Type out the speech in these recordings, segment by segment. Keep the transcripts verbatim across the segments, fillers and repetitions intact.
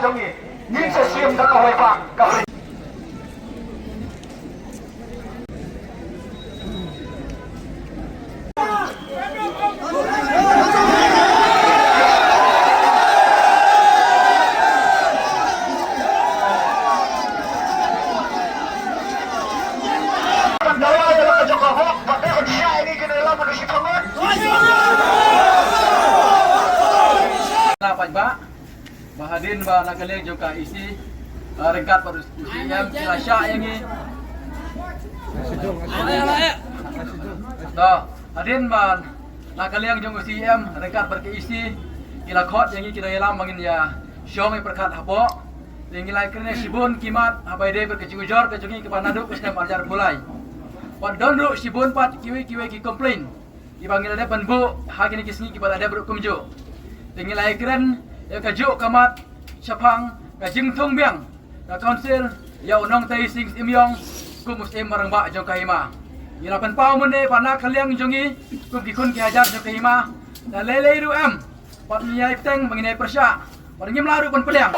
Jong ngi, ngin sa shim da kawei pat ka Ba hadien ba na ka liang jong ka E C, ah, ryngkat bad u C M ki la shah ïa ngi. To, hadien ba na ka liang jong u C M ryngkat bad ka E C ki la khot ïa ngi, ki la ïalam ba ngin ïa shong ïa pyrkhat hapoh. Te ngi la kren ïa shibun ki mat haba ïadei bad ka jingujor ka jong ngi kaba naduh ka snem arhajar arphew lai. Bad don ruh shibun pat kiwei kiwei ki complain kiba ngi la dep ban buh ha kine ki sngi kiba la dep ruh kumjuh. Te ngi la ïakren ïa kajuh ka mat shaphang ka jingthung biang ka Council ïa u Nongtei Sing Syiemiong kum u Syiem Rangbah jong ka hima. Ngi la pynpaw mynne ba na ka liang jong ngi kum ki khun ki hajar jong ka hima, la lei lei ruh em, pat ngin ïai bteng ba ngin ïai pyrshah, pat ngim lah ruh ban pdiang.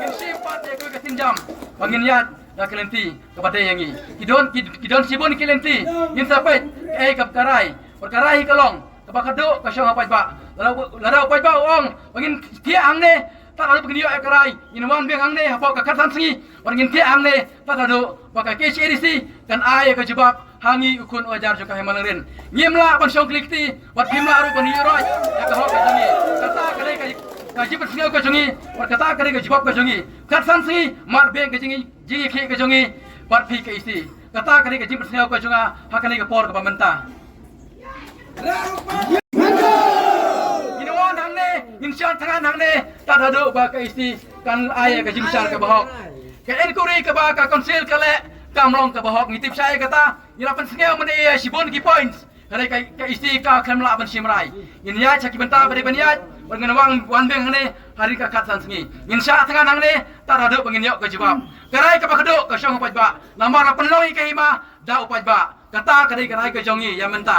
Ngin shim pat ïa ka sienjam ba ngin ïaid da ka lynti kaba dei ïa ngi. Ki don, ki, ki don shibun ki lynti. Ngin sa peit kaei kaba ka rai. Bad ka rai hi ka long kaba khadduh ka shong ha paidbah. Lada, lada u paidbah u ong ba ngin thiah hangne, tad haduh ba ngin ïoh ïa ka rai. Ngin wan biang hangne hapoh ka khatsan sngi. Bad ngin thiah hangne tad haduh ba ka K H A D C kan ai ïa ka jubab ha ngi u khun u hajar jong ka hima Langrin. Ngim lah ban shong kli kti, bad ngim lah ruh ban ïuh roi ïa ka hok ka jong ngi. Kata ka dei ka, ka jingpynsngew ka jong ngi, bad kata ka dei ka jubab ka jong ngi. Khatsan sngi, mad biang ka jing, jingïakhih ka jong ngi bad phi ka E C. Kata ka dei ka jingpynsngew ka jong nga ha kane ka por kaba mynta. Ngin wan hangne, ngin shah thngan hangne, tad haduh ba ka E C kan ai ka jingbishar kaba hok. Ka inquiry kaba ka Council ka leh kam long kaba hok, ngi tip shai kata. Ngi la pynsngew mynne ïa shibun ki points. Hynrei ka, ka E C ka khlem lah ban shim rai. Ngin ïaid sha ki bynta ba dei ban ïaid, bad ngin wan, wan biang hangne hadien ka khatsan sngi. Ngin shah thngan hangne tad haduh ba ngin ïoh ka jubab. Ka rai kaba khadduh ka shong ha paidbah. Namar la pynlong ïa ka hima da u paidbah. Kata ka dei ka rai ka jong ngi ïa mynta.